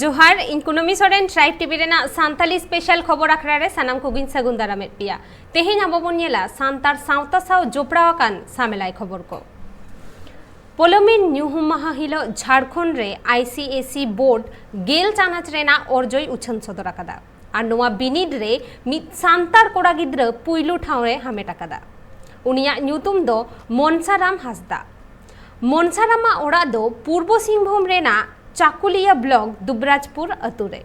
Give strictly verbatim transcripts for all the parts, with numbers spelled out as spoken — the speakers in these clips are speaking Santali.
ᱡᱚᱦᱟᱨ, ᱤᱧ ᱠᱩᱱᱟᱹᱢᱤ ᱥᱚᱨᱮᱱ, ᱴᱨᱟᱭᱤᱵᱽ ᱴᱤᱵᱷᱤ ᱨᱮᱱᱟᱜ ᱥᱟᱱᱛᱟᱞᱤ ᱥᱯᱮᱥᱟᱞ ᱠᱷᱚᱵᱚᱨ ᱟᱠᱷᱲᱟ ᱨᱮ ᱥᱟᱱᱟᱢ ᱠᱚᱜᱮᱧ ᱥᱟᱹᱜᱩᱱ ᱫᱟᱨᱟᱢᱮᱫ ᱯᱮᱭᱟ᱾ ᱛᱮᱦᱮᱧ ᱟᱵᱚ ᱵᱚᱱ ᱧᱮᱞᱟ ᱥᱟᱱᱛᱟᱲ ᱥᱟᱶᱛᱟ ᱥᱟᱶ ᱡᱚᱯᱲᱟᱣ ᱟᱠᱟᱱ ᱥᱟᱢᱮᱞᱟᱭ ᱠᱷᱚᱵᱚᱨ ᱠᱚ᱾ ᱯᱳᱞᱳᱢᱤᱱ ᱧᱩᱦᱩᱢ ᱢᱟᱦᱟ ᱦᱤᱞᱳᱜ ᱡᱷᱟᱲᱠᱷᱚᱸᱰ ᱨᱮ ᱟᱭ ᱥᱤ ᱮᱥ ᱤ ᱵᱳᱨᱰ ᱜᱮᱞ ᱪᱟᱱᱟᱪ ᱨᱮᱱᱟᱜ ᱚᱨᱡᱚᱭ ᱩᱪᱷᱟᱹᱱ ᱥᱚᱫᱚᱨ ᱟᱠᱟᱫᱟ᱾ ᱟᱨ ᱱᱚᱣᱟ ᱵᱤᱱᱤᱰ ᱨᱮ ᱢᱤᱫ ᱥᱟᱱᱛᱟᱲ ᱠᱚᱲᱟ ᱜᱤᱫᱽᱨᱟᱹ ᱯᱩᱭᱞᱩ ᱴᱷᱟᱶ ᱮ ᱦᱟᱢᱮᱴ ᱟᱠᱟᱫᱟ᱾ ᱩᱱᱤᱭᱟᱜ ᱧᱩᱛᱩᱢ ᱫᱚ ᱢᱚᱱᱥᱟᱨᱟᱢ ᱦᱟᱸᱥᱫᱟ᱾ ᱢᱚᱱᱥᱟᱨᱟᱢᱟᱜ ᱚᱲᱟᱜ ᱫᱚ ᱯᱩᱨᱵᱚ ᱥᱤᱝᱵᱷᱩᱢ ᱨᱮᱱᱟᱜ ᱪᱟᱠᱩᱞᱤᱭᱟ ᱵᱞᱚᱠ ᱫᱩᱵᱨᱟᱡᱽᱯᱩᱨ ᱟᱹᱛᱩ ᱨᱮ᱾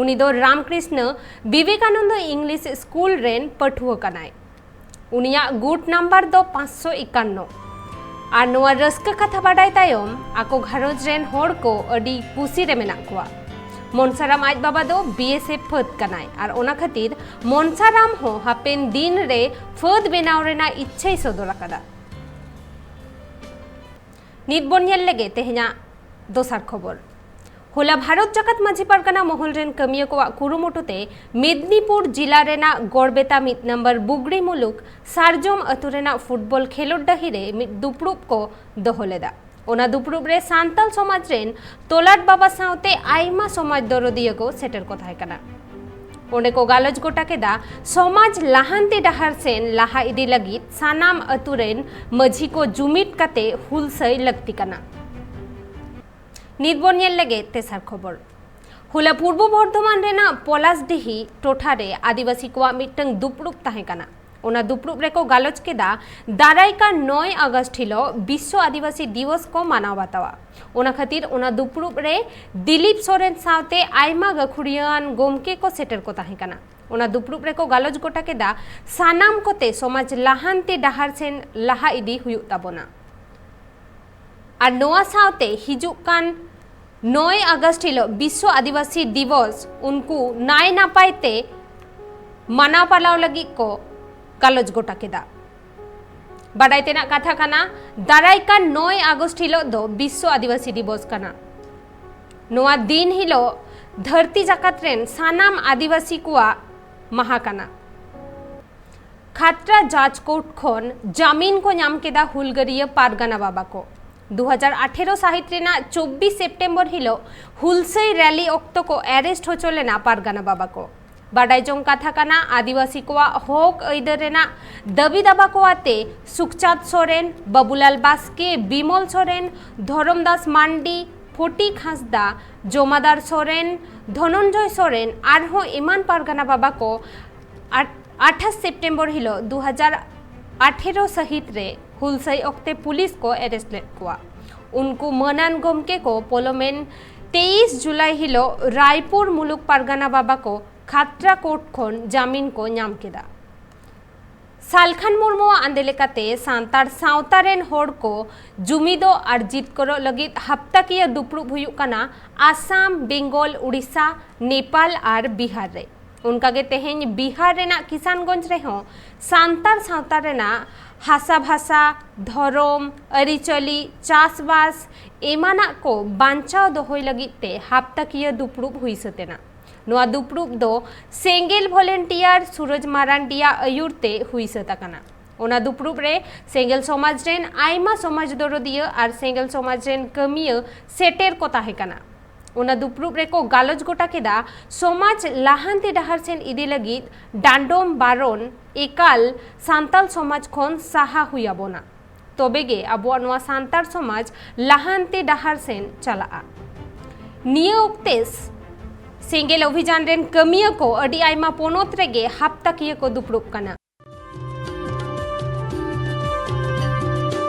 ᱩᱱᱤ ᱫᱚ ᱨᱟᱢᱠᱨᱤᱥᱱᱚ ᱵᱤᱵᱮᱠᱟᱱᱚᱱᱫᱚ ᱤᱝᱞᱤᱥ ᱥᱠᱩᱞ ᱨᱮᱱ ᱯᱟᱹᱴᱷᱩᱣᱟᱹ ᱠᱟᱱᱟᱭ᱾ ᱩᱱᱤᱭᱟᱜ ᱜᱩᱴ ᱱᱟᱢᱵᱟᱨ ᱫᱚ ᱯᱟᱸᱪᱥᱚ ᱮᱠᱟᱱᱱᱚ᱾ ᱟᱨ ᱱᱚᱣᱟ ᱨᱟᱹᱥᱠᱟᱹ ᱠᱟᱛᱷᱟ ᱵᱟᱰᱟᱭ ᱛᱟᱭᱚᱢ ᱟᱠᱚ ᱜᱷᱟᱨᱚᱸᱡᱽ ᱨᱮᱱ ᱦᱚᱲ ᱠᱚ ᱟᱹᱰᱤ ᱠᱩᱥᱤ ᱨᱮ ᱢᱮᱱᱟᱜ ᱠᱚᱣᱟ᱾ ᱢᱚᱱᱥᱟᱨᱟᱢ ᱟᱡ ᱵᱟᱵᱟ ᱫᱚ ᱵᱤ ᱮᱥ ᱮᱯᱷ ᱯᱷᱟᱹᱫ ᱠᱟᱱᱟᱭ ᱟᱨ ᱚᱱᱟ ᱠᱷᱟᱹᱛᱤᱨ ᱢᱚᱱᱥᱟᱨᱟᱢ ᱦᱚᱸ ᱦᱟᱯᱮᱱ ᱫᱤᱱ ᱨᱮ ᱯᱷᱟᱹᱫ ᱵᱮᱱᱟᱣ ᱨᱮᱱᱟᱜ ᱤᱪᱪᱷᱟᱹᱭ ᱥᱚᱫᱚᱨ ᱟᱠᱟᱫᱟ᱾ ᱱᱤᱛ ᱵᱚᱱ ᱧᱮᱞ ᱞᱮᱜᱮ ᱛᱮᱦᱮᱧᱟᱜ ᱫᱚᱥᱟᱨ ᱠᱷᱚᱵᱚᱨ᱾ ᱦᱚᱞᱟ ᱵᱷᱟᱨᱚᱛ ᱡᱟᱠᱟᱛ ᱢᱟᱹᱡᱷᱤ ᱯᱟᱨᱜᱟᱱᱟ ᱢᱚᱦᱚᱞ ᱨᱮᱱ ᱠᱟᱹᱢᱤᱭᱟᱹ ᱠᱚᱣᱟᱜ ᱠᱩᱨᱩᱢᱩᱴᱩ ᱛᱮ ᱢᱮᱫᱽᱱᱤᱯᱩᱨ ᱡᱤᱞᱟ ᱨᱮᱱᱟᱜ ᱜᱚᱲᱵᱮᱛᱟ ᱢᱤᱫ ᱱᱚᱢᱵᱚᱨ ᱵᱩᱜᱽᱲᱤ ᱢᱩᱞᱩᱠ ᱥᱟᱨᱡᱚᱢ ᱟᱹᱛᱩ ᱨᱮᱱᱟᱜ ᱯᱷᱩᱴᱵᱚᱞ ᱠᱷᱮᱞᱳᱰ ᱰᱟᱹᱦᱤ ᱨᱮ ᱢᱤᱫ ᱫᱩᱯᱲᱩᱵ ᱠᱚ ᱫᱚᱦᱚ ᱞᱮᱫᱟ᱾ ᱚᱱᱟ ᱫᱩᱯᱲᱩᱵ ᱨᱮ ᱥᱟᱱᱛᱟᱞ ᱥᱚᱢᱟᱡᱽ ᱨᱮᱱ ᱛᱚᱞᱟᱴ ᱵᱟᱵᱟ ᱥᱟᱶᱛᱮ ᱟᱭᱢᱟ ᱥᱚᱢᱟᱡᱽ ᱫᱚᱨᱚᱫᱤᱭᱟᱹ ᱠᱚ ᱥᱮᱴᱮᱨ ᱠᱚ ᱛᱟᱦᱮᱸ ᱠᱟᱱᱟ᱾ ᱚᱸᱰᱮ ᱠᱚ ᱜᱟᱞᱚᱪ ᱜᱚᱴᱟ ᱠᱮᱫᱟ ᱥᱚᱢᱟᱡᱽ ᱞᱟᱦᱟᱱᱛᱤ ᱰᱟᱦᱟᱨ ᱥᱮᱱ ᱞᱟᱦᱟ ᱤᱫᱤ ᱞᱟᱹᱜᱤᱫ ᱥᱟᱱᱟᱢ ᱟᱹᱛᱩ ᱨᱮᱱ ᱢᱟᱹᱡᱷᱤ ᱠᱚ ᱡᱩᱢᱤᱫ ᱠᱟᱛᱮ ᱦᱩᱞᱥᱟᱹᱭ ᱞᱟᱹᱠᱛᱤ ᱠᱟᱱᱟ᱾ ᱱᱤᱛ ᱵᱚᱱ ᱧᱮᱞ ᱞᱮᱜᱮ ᱛᱮᱥᱟᱨ ᱠᱷᱚᱵᱚᱨ᱾ ᱦᱚᱞᱟ ᱯᱩᱨᱵᱚ ᱵᱚᱨᱫᱷᱚᱢᱟᱱ ᱨᱮᱱᱟᱜ ᱯᱚᱞᱟᱥᱰᱤᱦᱤ ᱴᱚᱴᱷᱟ ᱨᱮ ᱟᱹᱫᱤᱵᱟᱹᱥᱤ ᱠᱚᱣᱟᱜ ᱢᱤᱫᱴᱟᱝ ᱫᱩᱯᱲᱩᱵ ᱛᱟᱦᱮᱸ ᱠᱟᱱᱟ᱾ ᱚᱱᱟ ᱫᱩᱯᱲᱩᱵ ᱨᱮᱠᱚ ᱜᱟᱞᱚᱪ ᱠᱮᱫᱟ ᱫᱟᱨᱟᱭ ᱠᱟᱱ ᱱᱚᱭ ᱟᱜᱚᱥᱴ ᱦᱤᱞᱳᱜ ᱵᱤᱥᱥᱚ ᱟᱹᱫᱤᱵᱟᱹᱥᱤ ᱫᱤᱵᱚᱥ ᱠᱚ ᱢᱟᱱᱟᱣ ᱵᱟᱛᱟᱣᱟ᱾ ᱚᱱᱟ ᱠᱷᱟᱹᱛᱤᱨ ᱚᱱᱟ ᱫᱩᱯᱲᱩᱵ ᱨᱮ ᱫᱤᱞᱤᱯ ᱥᱚᱨᱮᱱ ᱥᱟᱶᱛᱮ ᱟᱭᱢᱟ ᱜᱟᱹᱠᱷᱩᱲᱤᱭᱟᱹᱣᱟᱱ ᱜᱚᱢᱠᱮ ᱠᱚ ᱥᱮᱴᱮᱨ ᱠᱚ ᱛᱟᱦᱮᱸ ᱠᱟᱱᱟ᱾ ᱚᱱᱟ ᱫᱩᱯᱲᱩᱵ ᱨᱮᱠᱚ ᱜᱟᱞᱚᱪ ᱜᱚᱴᱟ ᱠᱮᱫᱟ ᱥᱟᱱᱟᱢ ᱠᱚᱛᱮ ᱥᱚᱢᱟᱡᱽ ᱞᱟᱦᱟᱱᱛᱤ ᱰᱟᱦᱟᱨ ᱥᱮᱱ ᱞᱟᱦᱟ ᱤᱫᱤ ᱦᱩᱭᱩᱜ ᱛᱟᱵᱚᱱᱟ᱾ ᱟᱨ ᱱᱚᱣᱟ ᱥᱟᱶᱛᱮ ᱦᱤᱡᱩᱜ ᱠᱟᱱ ᱱᱚᱭ ᱟᱜᱚᱥᱴ ᱦᱤᱞᱳᱜ ᱵᱤᱥᱥᱚ ᱟᱹᱫᱤᱵᱟᱹᱥᱤ ᱫᱤᱵᱚᱥ ᱩᱱᱠᱩ ᱱᱟᱭ ᱱᱟᱯᱟᱭ ᱛᱮ ᱢᱟᱱᱟᱣ ᱯᱟᱞᱟᱣ ᱞᱟᱹᱜᱤᱫ ᱠᱚ ᱜᱟᱞᱚᱪ ᱜᱚᱴᱟ ᱠᱮᱫᱟ᱾ ᱵᱟᱰᱟᱭ ᱛᱮᱱᱟᱜ ᱠᱟᱛᱷᱟ ᱠᱟᱱᱟ, ᱫᱟᱨᱟᱭ ᱠᱟᱱ ᱱᱚᱭ ᱟᱜᱚᱥᱴ ᱦᱤᱞᱳᱜ ᱫᱚ ᱵᱤᱥᱥᱚ ᱟᱹᱫᱤᱵᱟᱹᱥᱤ ᱫᱤᱵᱚᱥ ᱠᱟᱱᱟ᱾ ᱱᱚᱣᱟ ᱫᱤᱱ ᱦᱤᱞᱳᱜ ᱫᱷᱟᱹᱨᱛᱤ ᱡᱟᱠᱟᱛ ᱨᱮᱱ ᱥᱟᱱᱟᱢ ᱟᱹᱫᱤᱵᱟᱹᱥᱤ ᱠᱚᱣᱟᱜ ᱢᱟᱦᱟ ᱠᱟᱱᱟ᱾ ᱠᱷᱟᱛᱨᱟ ᱡᱟᱡᱽ ᱠᱳᱨᱴ ᱠᱷᱚᱱ ᱡᱟᱢᱤᱱ ᱠᱚ ᱧᱟᱢ ᱠᱮᱫᱟ ᱦᱩᱞᱜᱟᱹᱨᱤᱭᱟᱹ ᱯᱟᱨᱜᱟᱱᱟ ᱵᱟᱵᱟ ᱠᱚ᱾ ᱫᱩ ᱦᱟᱡᱟᱨ ᱟᱴᱷᱮᱨᱚ ᱥᱟᱹᱦᱤᱛ ᱨᱮᱱᱟᱜ ᱪᱚᱵᱵᱤᱥ ᱥᱮᱯᱴᱮᱢᱵᱚᱨ ᱦᱤᱞᱚᱜ ᱦᱩᱞᱥᱟᱹᱭ ᱨᱮᱞᱤ ᱚᱠᱛᱚ ᱠᱚ ᱮᱨᱮᱥᱴ ᱦᱚᱪᱚ ᱞᱮᱱᱟ ᱯᱟᱨᱜᱟᱱᱟ ᱵᱟᱵᱟ ᱠᱚ᱾ ᱵᱟᱰᱟᱭ ᱡᱚᱝ ᱠᱟᱛᱷᱟ ᱠᱟᱱᱟ, ᱟᱹᱫᱤᱵᱟᱹᱥᱤ ᱠᱚᱣᱟᱜ ᱦᱚᱠ ᱟᱹᱭᱫᱟᱹᱨ ᱨᱮᱱᱟᱜ ᱫᱟᱹᱵᱤ ᱫᱟᱵᱟ ᱠᱚ ᱟᱛᱮ ᱥᱩᱠᱪᱟᱸᱫᱽ ᱥᱚᱨᱮᱱ, ᱵᱟᱵᱩᱞᱟᱞ ᱵᱟᱥᱠᱮ, ᱵᱤᱢᱚᱞ ᱥᱚᱨᱮᱱ, ᱫᱷᱚᱨᱚᱢᱫᱟᱥ ᱢᱟᱱᱰᱤ, ᱯᱷᱚᱴᱤᱠ ᱦᱟᱸᱥᱫᱟ, ᱡᱚᱢᱟᱫᱟᱨ ᱥᱚᱨᱮᱱ, ᱫᱷᱚᱱᱚᱱᱡᱚᱭ ᱥᱚᱨᱮᱱ ᱟᱨᱦᱚᱸ ᱮᱢᱟᱱ ᱯᱟᱨᱜᱟᱱᱟ ᱵᱟᱵᱟ ᱠᱚ ᱟᱴ-, ᱟᱴᱷᱟᱥ ᱥᱮᱯᱴᱮᱢᱵᱚᱨ ᱦᱤᱞᱚᱜ ᱫᱩ ᱦᱟᱡᱟᱨ ᱟᱴᱷᱮᱨᱚ ᱥᱟᱹᱦᱤᱛ ᱨᱮ ᱦᱩᱞᱥᱟᱹᱭ ᱚᱠᱛᱮ ᱯᱩᱞᱤᱥ ᱠᱚ ᱮᱨᱮᱥᱴ ᱞᱮᱫ ᱠᱚᱣᱟ᱾ ᱩᱱᱠᱩ ᱢᱟᱹᱱᱟᱱ ᱜᱚᱢᱠᱮ ᱠᱚ ᱯᱚᱞᱚᱢᱮᱱ ᱛᱮᱭᱤᱥ ᱡᱩᱞᱟᱭ ᱦᱤᱞᱚᱜ ᱨᱟᱭᱯᱩᱨ ᱢᱩᱞᱩᱠ ᱯᱟᱨᱜᱟᱱᱟ ᱵᱟᱵᱟ ᱠᱚ ᱠᱷᱟᱛᱨᱟ ᱠᱳᱨᱴ ᱠᱷᱚᱱ ᱡᱟᱢᱤᱱ ᱠᱚ ᱧᱟᱢ ᱠᱮᱫᱟ᱾ ᱥᱟᱞᱠᱷᱟᱱ ᱢᱩᱨᱢᱩᱣᱟᱜ ᱟᱸᱫᱮ ᱞᱮᱠᱟᱛᱮ ᱥᱟᱱᱛᱟᱲ ᱥᱟᱶᱛᱟ ᱨᱮᱱ ᱦᱚᱲ ᱠᱚ ᱡᱩᱢᱤᱫᱚᱜ ᱟᱨ ᱡᱤᱛᱠᱟᱹᱨᱚᱜ ᱞᱟᱹᱜᱤᱫ ᱦᱟᱯᱛᱟᱠᱤᱭᱟᱹ ᱫᱩᱯᱲᱩᱵ ᱦᱩᱭᱩᱜ ᱠᱟᱱᱟ ᱟᱥᱟᱢ, ᱵᱮᱝᱜᱚᱞ, ᱩᱲᱤᱥᱥᱟ, ᱱᱮᱯᱟᱞ ᱟᱨ ᱵᱤᱦᱟᱨ ᱨᱮ᱾ ᱚᱱᱠᱟᱜᱮ ᱛᱮᱦᱮᱧ ᱵᱤᱦᱟᱨ ᱨᱮᱱᱟᱜ ᱠᱤᱥᱟᱱᱜᱚᱸᱡᱽ ᱨᱮᱦᱚᱸ ᱥᱟᱱᱛᱟᱲ ᱥᱟᱶᱛᱟ ᱨᱮᱱᱟᱜ ᱦᱟᱥᱟ ᱵᱷᱟᱥᱟ, ᱫᱷᱚᱨᱚᱢ, ᱟᱹᱨᱤᱪᱟᱹᱞᱤ, ᱪᱟᱥᱵᱟᱥ ᱮᱢᱟᱱᱟᱜ ᱠᱚ ᱵᱟᱧᱪᱟᱣ ᱫᱚᱦᱚᱭ ᱞᱟᱹᱜᱤᱫ ᱛᱮ ᱦᱟᱯᱛᱟᱠᱤᱭᱟᱹ ᱫᱩᱯᱲᱩᱵ ᱦᱩᱭ ᱥᱟᱹᱛ ᱮᱱᱟ᱾ ᱱᱚᱣᱟ ᱫᱩᱯᱲᱩᱵ ᱫᱚ ᱥᱮᱸᱜᱮᱞ ᱵᱷᱚᱞᱮᱱᱴᱤᱭᱟᱨ ᱥᱩᱨᱚᱡᱽ ᱢᱟᱨᱟᱱᱰᱤᱭᱟᱜ ᱟᱹᱭᱩᱨ ᱛᱮ ᱦᱩᱭ ᱥᱟᱹᱛ ᱟᱠᱟᱱᱟ᱾ ᱚᱱᱟ ᱫᱩᱯᱲᱩᱵ ᱨᱮ ᱥᱮᱸᱜᱮᱞ ᱥᱚᱢᱟᱡᱽ ᱨᱮᱱ ᱟᱭᱢᱟ ᱥᱚᱢᱟᱡᱽ ᱫᱚᱨᱚᱫᱤᱭᱟᱹ ᱟᱨ ᱥᱮᱸᱜᱮᱞ ᱥᱚᱢᱟᱡᱽ ᱨᱮᱱ ᱠᱟᱹᱢᱤᱭᱟᱹ ᱥᱮᱴᱮᱨ ᱠᱚ ᱛᱟᱦᱮᱸ ᱠᱟᱱᱟ᱾ ᱚᱱᱟ ᱫᱩᱯᱲᱩᱵ ᱨᱮᱠᱚ ᱜᱟᱞᱚᱪ ᱜᱚᱴᱟ ᱠᱮᱫᱟ, ᱥᱚᱢᱟᱡᱽ ᱞᱟᱦᱟᱱᱛᱤ ᱰᱟᱦᱟᱨ ᱥᱮᱱ ᱤᱫᱤ ᱞᱟᱹᱜᱤᱫ ᱰᱟᱸᱰᱚᱢ ᱵᱟᱨᱚᱱ ᱮᱠᱟᱞ ᱥᱟᱱᱛᱟᱲ ᱥᱚᱢᱟᱡᱽ ᱠᱷᱚᱱ ᱥᱟᱦᱟ ᱦᱩᱭ ᱟᱵᱚᱱᱟ, ᱛᱚᱵᱮ ᱜᱮ ᱟᱵᱚᱣᱟᱜ ᱱᱚᱣᱟ ᱥᱟᱱᱛᱟᱲ ᱥᱚᱢᱟᱡᱽ ᱞᱟᱦᱟᱱᱛᱤ ᱰᱟᱦᱟᱨ ᱥᱮᱱ ᱪᱟᱞᱟᱜᱼᱟ᱾ ᱱᱤᱭᱟᱹ ᱚᱠᱛᱮ ᱥᱮᱸᱜᱮᱞ ᱚᱵᱷᱤᱡᱟᱱ ᱨᱮᱱ ᱠᱟᱹᱢᱤᱭᱟᱹ ᱠᱚ ᱟᱹᱰᱤ ᱟᱭᱢᱟ ᱯᱚᱱᱚᱛ ᱨᱮᱜᱮ ᱦᱟᱯᱛᱟᱠᱤᱭᱟᱹ ᱠᱚ ᱫᱩᱯᱲᱩᱵ ᱠᱟᱱᱟ᱾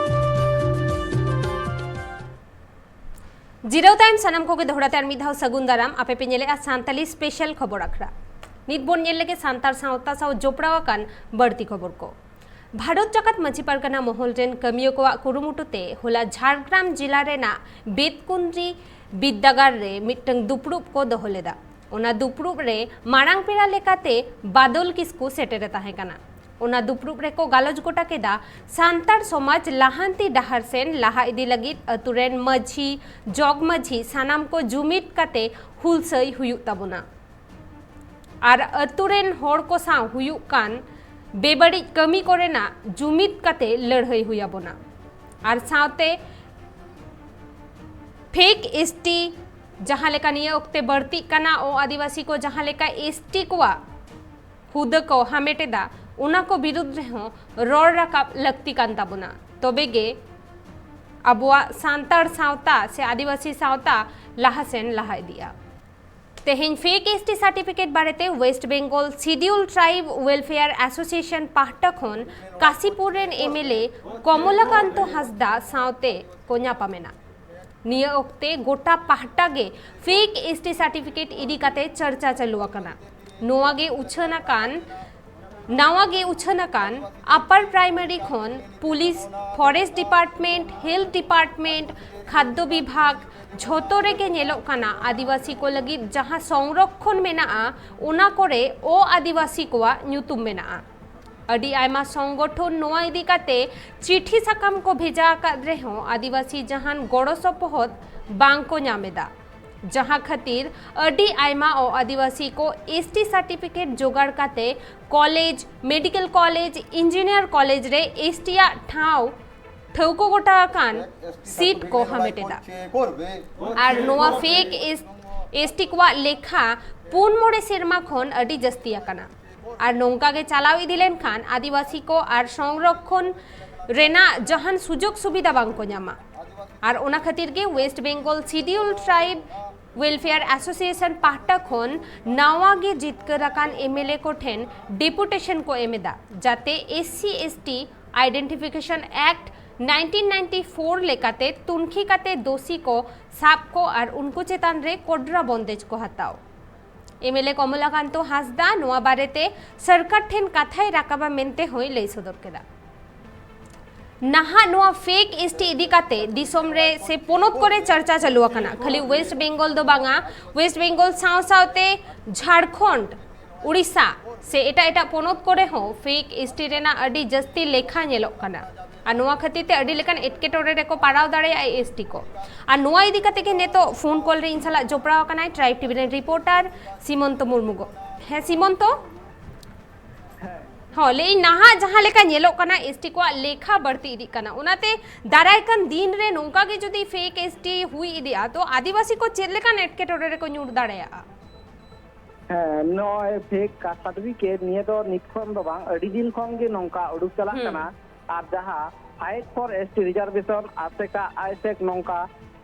ᱡᱤᱨᱟᱹᱣ ᱛᱟᱭᱚᱢ ᱥᱟᱱᱟᱢ ᱠᱚᱜᱮ ᱫᱚᱦᱲᱟ ᱛᱮ ᱟᱨ ᱢᱤᱫ ᱫᱷᱟᱣ ᱥᱟᱹᱜᱩᱱ ᱫᱟᱨᱟᱢ᱾ ᱟᱯᱮ ᱯᱮ ᱧᱮᱞᱮᱫᱼᱟ ᱥᱟᱱᱛᱟᱞᱤ ᱥᱯᱮᱥᱟᱞ ᱠᱷᱚᱵᱚᱨ ᱟᱠᱷᱲᱟ᱾ ᱱᱤᱛ ᱵᱚᱱ ᱧᱮᱞ ᱞᱮᱜᱮ ᱥᱟᱱᱛᱟᱲ ᱥᱟᱶᱛᱟ ᱥᱟᱶ ᱡᱚᱯᱲᱟᱣ ᱟᱠᱟᱱ ᱵᱟᱹᱲᱛᱤ ᱠᱷᱚᱵᱚᱨ ᱠᱚ᱾ ᱵᱷᱟᱨᱚᱛ ᱡᱟᱠᱟᱛ ᱢᱟᱹᱡᱷᱤ ᱯᱟᱨᱜᱟᱱᱟ ᱢᱚᱦᱚᱞ ᱨᱮᱱ ᱠᱟᱹᱢᱤᱭᱟᱹ ᱠᱚᱣᱟᱜ ᱠᱩᱨᱩᱢᱩᱴᱩ ᱛᱮ ᱦᱚᱞᱟ ᱡᱷᱟᱲᱜᱨᱟᱢ ᱡᱤᱞᱟ ᱨᱮᱱᱟᱜ ᱵᱮᱛᱠᱩᱸᱫᱽᱨᱤ ᱵᱤᱨᱫᱟᱹᱜᱟᱲ ᱨᱮ ᱢᱤᱫᱴᱟᱝ ᱫᱩᱯᱲᱩᱵ ᱠᱚ ᱫᱚᱦᱚ ᱞᱮᱫᱟ᱾ ᱚᱱᱟ ᱫᱩᱯᱲᱩᱵ ᱨᱮ ᱢᱟᱨᱟᱝ ᱯᱮᱲᱟ ᱞᱮᱠᱟᱛᱮ ᱵᱟᱫᱚᱞ ᱠᱤᱥᱠᱩ ᱥᱮᱴᱮᱨᱮ ᱛᱟᱦᱮᱸ ᱠᱟᱱᱟ᱾ ᱚᱱᱟ ᱫᱩᱯᱲᱩᱵ ᱨᱮᱠᱚ ᱜᱟᱞᱚᱪ ᱜᱚᱴᱟ ᱠᱮᱫᱟ, ᱥᱟᱱᱛᱟᱲ ᱥᱚᱢᱟᱡᱽ ᱞᱟᱦᱟᱱᱛᱤ ᱰᱟᱦᱟᱨ ᱥᱮᱱ ᱞᱟᱦᱟ ᱤᱫᱤ ᱞᱟᱹᱜᱤᱫ ᱟᱹᱛᱩ ᱨᱮᱱ ᱢᱟᱹᱡᱷᱤ, ᱡᱚᱜᱽ ᱢᱟᱹᱡᱷᱤ ᱥᱟᱱᱟᱢ ᱠᱚ ᱡᱩᱢᱤᱫ ᱠᱟᱛᱮ ᱦᱩᱞᱥᱟᱹᱭ ᱦᱩᱭᱩᱜ ᱛᱟᱵᱚᱱᱟ᱾ ᱟᱨ ᱟᱹᱛᱩ ᱨᱮᱱ ᱦᱚᱲ ᱠᱚ ᱥᱟᱶ ᱦᱩᱭᱩᱜ ᱠᱟᱱ ᱵᱮᱵᱟᱹᱲᱤᱡ ᱠᱟᱹᱢᱤ ᱠᱚᱨᱮᱱᱟᱜ ᱡᱩᱢᱤᱫ ᱠᱟᱛᱮ ᱞᱟᱹᱲᱦᱟᱹᱭ ᱦᱩᱭ ᱟᱵᱚᱱᱟ᱾ ᱟᱨ ᱥᱟᱶᱛᱮ ᱯᱷᱮᱠ ᱮᱥᱴᱤ ᱡᱟᱦᱟᱸ ᱞᱮᱠᱟ ᱱᱤᱭᱟᱹ ᱚᱠᱛᱮ ᱵᱟᱹᱲᱛᱤᱜ ᱠᱟᱱᱟ, ᱚ ᱟᱹᱫᱤᱵᱟᱹᱥᱤ ᱠᱚ ᱡᱟᱦᱟᱸ ᱞᱮᱠᱟ ᱮᱥᱴᱤ ᱠᱚᱣᱟᱜ ᱦᱩᱫᱟᱹ ᱠᱚ ᱦᱟᱢᱮᱴ ᱮᱫᱟ, ᱚᱱᱟ ᱠᱚ ᱵᱤᱨᱩᱫᱽ ᱨᱮᱦᱚᱸ ᱨᱚᱲ ᱨᱟᱠᱟᱵ ᱞᱟᱹᱠᱛᱤ ᱠᱟᱱ ᱛᱟᱵᱚᱱᱟ, ᱛᱚᱵᱮ ᱜᱮ ᱟᱵᱚᱣᱟᱜ ᱥᱟᱱᱛᱟᱲ ᱥᱟᱶᱛᱟ ᱥᱮ ᱟᱹᱫᱤᱵᱟᱹᱥᱤ ᱥᱟᱶᱛᱟ ᱞᱟᱦᱟ ᱥᱮᱱ ᱞᱟᱦᱟ ᱤᱫᱤᱜᱼᱟ᱾ ᱛᱮᱦᱮᱧ ᱯᱷᱮᱠ ᱮᱥᱴᱤ ᱥᱟᱨᱴᱤᱯᱷᱤᱠᱮᱴ ᱵᱟᱨᱮᱛᱮ West Bengal schedule tribe welfare association ᱯᱟᱦᱴᱟ ᱠᱷᱚᱱ ᱠᱟᱥᱤᱯᱩᱨ ᱨᱮᱱ ᱮᱢᱮᱞᱮ ᱠᱚᱢᱚᱞᱟᱠᱟᱱᱛᱚ ᱦᱟᱸᱥᱫᱟ ᱥᱟᱶᱛᱮ ᱠᱚ ᱧᱟᱯᱟᱢᱮᱱᱟ᱾ ᱱᱤᱭᱟᱹ ᱚᱠᱛᱮ ᱜᱚᱴᱟ ᱯᱟᱦᱴᱟ ᱜᱮ ᱯᱷᱮᱠ ᱮᱥᱴᱤ ᱥᱟᱨᱴᱤᱯᱷᱤᱠᱮᱴ ᱤᱫᱤ ᱠᱟᱛᱮ ᱪᱟᱨᱪᱟ ᱪᱟᱹᱞᱩ ᱟᱠᱟᱱᱟ᱾ ᱱᱚᱣᱟ ᱜᱮ ᱩᱪᱷᱟᱹᱱ ᱟᱠᱟᱱ ᱱᱟᱣᱟ ᱜᱮ ᱩᱪᱷᱟᱹᱱ ᱟᱠᱟᱱ ᱟᱯᱟᱨ ᱯᱨᱟᱭᱢᱟᱨᱤ ᱠᱷᱚᱱ police, forest department, health department, ᱠᱷᱟᱫᱽᱫᱚ ᱵᱤᱵᱷᱟᱜᱽ, ᱡᱷᱚᱛᱚ ᱨᱮᱜᱮ ᱧᱮᱞᱚᱜ ᱠᱟᱱᱟ ᱟᱹᱫᱤᱵᱟᱹᱥᱤ ᱠᱚ ᱞᱟᱹᱜᱤᱫ ᱡᱟᱦᱟᱸ ᱥᱚᱝᱨᱚᱠᱷᱚᱱ ᱢᱮᱱᱟᱜᱼᱟ, ᱚᱱᱟ ᱠᱚᱨᱮ ᱚ ᱟᱹᱫᱤᱵᱟᱹᱥᱤ ᱠᱚᱣᱟᱜ ᱧᱩᱛᱩᱢ ᱢᱮᱱᱟᱜᱼᱟ᱾ ᱟᱹᱰᱤ ᱟᱭᱢᱟ ᱥᱚᱝᱜᱚᱴᱷᱚᱱ ᱱᱚᱣᱟ ᱤᱫᱤ ᱠᱟᱛᱮ ᱪᱤᱴᱷᱤ ᱥᱟᱠᱟᱢ ᱠᱚ ᱵᱷᱮᱡᱟ ᱟᱠᱟᱫ ᱨᱮᱦᱚᱸ ᱟᱹᱫᱤᱵᱟᱹᱥᱤ ᱡᱟᱦᱟᱱ ᱜᱚᱲᱚ ᱥᱚᱯᱚᱦᱚᱫ ᱵᱟᱝ ᱠᱚ ᱧᱟᱢ ᱮᱫᱟ, ᱡᱟᱦᱟᱸ ᱠᱷᱟᱹᱛᱤᱨ ᱟᱹᱰᱤ ᱟᱭᱢᱟ ᱚ ᱟᱹᱫᱤᱵᱟᱹᱥᱤ ᱠᱚ ᱮᱥᱴᱤ ᱥᱟᱨᱴᱤᱯᱷᱤᱠᱮᱴ ᱡᱚᱜᱟᱲ ᱠᱟᱛᱮ college, medical college, engineer college ᱨᱮ ᱮᱥᱴᱤ ᱟᱜ ᱴᱷᱟᱶ ᱴᱷᱟᱹᱣᱠᱟᱹ ᱜᱚᱴᱟ ᱟᱠᱟᱱ ᱥᱤᱴ ᱠᱚ ᱦᱟᱢᱮᱴ ᱮᱫᱟ᱾ ᱟᱨ ᱱᱚᱣᱟ ᱯᱷᱮᱠ ᱮᱥᱴᱤ ᱠᱚᱣᱟᱜ ᱞᱮᱠᱷᱟ ᱯᱩᱱ ᱢᱚᱬᱮ ᱥᱮᱨᱢᱟ ᱠᱷᱚᱱ ᱟᱹᱰᱤ ᱡᱟᱹᱥᱛᱤ ᱟᱠᱟᱱᱟ᱾ ᱟᱨ ᱱᱚᱝᱠᱟ ᱜᱮ ᱪᱟᱞᱟᱣ ᱤᱫᱤ ᱞᱮᱱᱠᱷᱟᱱ ᱟᱹᱫᱤᱵᱟᱹᱥᱤ ᱠᱚ ᱟᱨ ᱥᱚᱝᱨᱚᱠᱷᱚᱱ ᱨᱮᱱᱟᱜ ᱡᱟᱦᱟᱱ ᱥᱩᱡᱳᱜᱽ ᱥᱩᱵᱤᱫᱷᱟ ᱵᱟᱝ ᱠᱚ ᱧᱟᱢᱟ᱾ ᱟᱨ ᱚᱱᱟ ᱠᱷᱟᱹᱛᱤᱨ ᱜᱮ West Bengal schedule tribe welfare association ᱯᱟᱦᱴᱟ ᱠᱷᱚᱱ ᱱᱟᱣᱟ ᱜᱮ ᱡᱤᱛᱠᱟᱹᱨ ᱟᱠᱟᱱ ᱮᱢᱮᱞᱮ ᱠᱚ ᱴᱷᱮᱱ ᱰᱮᱯᱩᱴᱮᱥᱚᱱ ᱠᱚ ᱮᱢ ᱮᱫᱟ, ᱡᱟᱛᱮ S C S T identification act nineteen ninety four ᱞᱮᱠᱟᱛᱮ ᱛᱩᱱᱠᱷᱤ ᱠᱟᱛᱮ ᱫᱳᱥᱤ ᱠᱚ ᱥᱟᱵ ᱠᱚ ᱟᱨ ᱩᱱᱠᱩ ᱪᱮᱛᱟᱱ ᱨᱮ ᱠᱚᱰᱨᱟ ᱵᱚᱱᱫᱮᱡ ᱠᱚ ᱦᱟᱛᱟᱣ᱾ ᱮᱢᱮᱞᱮ ᱠᱚᱢᱚᱞᱟᱠᱟᱱᱛᱚ ᱦᱟᱸᱥᱫᱟ ᱱᱚᱣᱟ ᱵᱟᱨᱮᱛᱮ ᱥᱚᱨᱠᱟᱨ ᱴᱷᱮᱱ ᱠᱟᱛᱷᱟᱭ ᱨᱟᱠᱟᱵᱟ ᱢᱮᱱᱛᱮ ᱦᱚᱸᱭ ᱞᱟᱹᱭ ᱥᱚᱫᱚᱨ ᱠᱮᱫᱟ᱾ ᱱᱟᱦᱟᱜ ᱱᱚᱣᱟ ᱯᱷᱮᱠ ᱮᱥᱴᱤ ᱤᱫᱤ ᱠᱟᱛᱮ ᱫᱤᱥᱚᱢ ᱨᱮ ᱥᱮ ᱯᱚᱱᱚᱛ ᱠᱚᱨᱮ ᱪᱟᱨᱪᱟ ᱪᱟᱹᱞᱩ ᱟᱠᱟᱱᱟ᱾ ᱠᱷᱟᱹᱞᱤ ᱳᱭᱮᱥᱴ ᱵᱮᱝᱜᱚᱞ ᱫᱚ ᱵᱟᱝᱟ, ᱳᱭᱮᱥᱴ ᱵᱮᱝᱜᱚᱞ ᱥᱟᱶ ᱥᱟᱶᱛᱮ ᱡᱷᱟᱲᱠᱷᱚᱸᱰ, ᱩᱲᱤᱥᱥᱟ ᱥᱮ ᱮᱴᱟᱜ ᱮᱴᱟᱜ ᱯᱚᱱᱚᱛ ᱠᱚᱨᱮ ᱦᱚᱸ ᱯᱷᱮᱠ ᱮᱥᱴᱤ ᱨᱮᱱᱟᱜ ᱟᱹᱰᱤ ᱡᱟᱹᱥᱛᱤ ᱞᱮᱠᱷᱟ ᱧᱮᱞᱚᱜ ᱠᱟᱱᱟ᱾ ᱟᱨ ᱱᱚᱣᱟ ᱠᱷᱟᱹᱛᱤᱨ ᱛᱮ ᱟᱹᱰᱤ ᱞᱮᱠᱟᱱ ᱮᱴᱠᱮᱴᱚᱬᱮ ᱨᱮᱠᱚ ᱯᱟᱲᱟᱣ ᱫᱟᱲᱮᱭᱟᱜᱼᱟ ᱮᱥᱴᱤ ᱠᱚ᱾ ᱟᱨ ᱱᱚᱣᱟ ᱤᱫᱤ ᱠᱟᱛᱮ ᱜᱮ ᱱᱤᱛᱚᱜ ᱯᱷᱳᱱ ᱠᱚᱞ ᱨᱮ ᱤᱧ ᱥᱟᱞᱟᱜ ᱡᱚᱯᱲᱟᱣ ᱟᱠᱟᱱᱟᱭ ᱴᱨᱟᱭᱤᱵᱽ ᱴᱤᱵᱷᱤ ᱨᱮᱱ ᱨᱤᱯᱳᱨᱴᱟᱨ ᱥᱤᱢᱚᱱᱛᱚ ᱢᱩᱨᱢᱩ ᱜᱚ᱾ ᱦᱮᱸ ᱥᱤᱢᱚᱱᱛᱚ, ᱦᱚᱸ, ᱞᱟᱹᱭᱟᱹᱧ, ᱱᱟᱦᱟᱜ ᱡᱟᱦᱟᱸ ᱞᱮᱠᱟ ᱧᱮᱞᱚᱜ ᱠᱟᱱᱟ, ᱮᱥᱴᱤ ᱠᱚᱣᱟᱜ ᱞᱮᱠᱷᱟ ᱵᱟᱹᱲᱛᱤ ᱤᱫᱤᱜ ᱠᱟᱱᱟ, ᱚᱱᱟᱛᱮ ᱫᱟᱨᱟᱭ ᱠᱟᱱ ᱫᱤᱱ ᱨᱮ ᱱᱚᱝᱠᱟ ᱜᱮ ᱡᱩᱫᱤ ᱯᱷᱮᱠ ᱮᱥᱴᱤ ᱦᱩᱭ ᱤᱫᱤᱜᱼᱟ, ᱛᱚ ᱟᱹᱫᱤᱵᱟᱹᱥᱤ ᱠᱚ ᱪᱮᱫ ᱞᱮᱠᱟᱱ ᱮᱴᱠᱮᱴᱚᱬᱮ ᱨᱮᱠᱚ ᱧᱩᱨ ᱫᱟᱲᱮᱭᱟᱜᱼᱟ? ᱦᱮᱸ, ᱱᱚᱜᱼᱚᱭ ᱯᱷᱮᱠ ᱠᱟᱥᱴ ᱥᱟᱨᱴᱤᱯᱷᱤᱠᱮᱴ ᱱᱤᱭᱟᱹ ᱫᱚ ᱱᱤᱛ ᱠᱷᱚᱱ ᱫᱚ ᱵᱟᱝ, ᱟᱹᱰᱤ ᱫᱤᱱ ᱠᱷᱚᱱ ᱜᱮ ᱱᱚᱝᱠᱟ ᱩᱰᱩᱠ ᱪᱟᱞᱟᱜ ᱦᱩᱸ᱾ ᱠᱟᱱᱟ᱾ ᱟᱨ ᱡᱟᱦᱟᱸ Fight for S T Reservation, ᱟᱥᱮᱠᱟ, ᱟᱭᱥᱮᱠ, ᱱᱚᱝᱠᱟ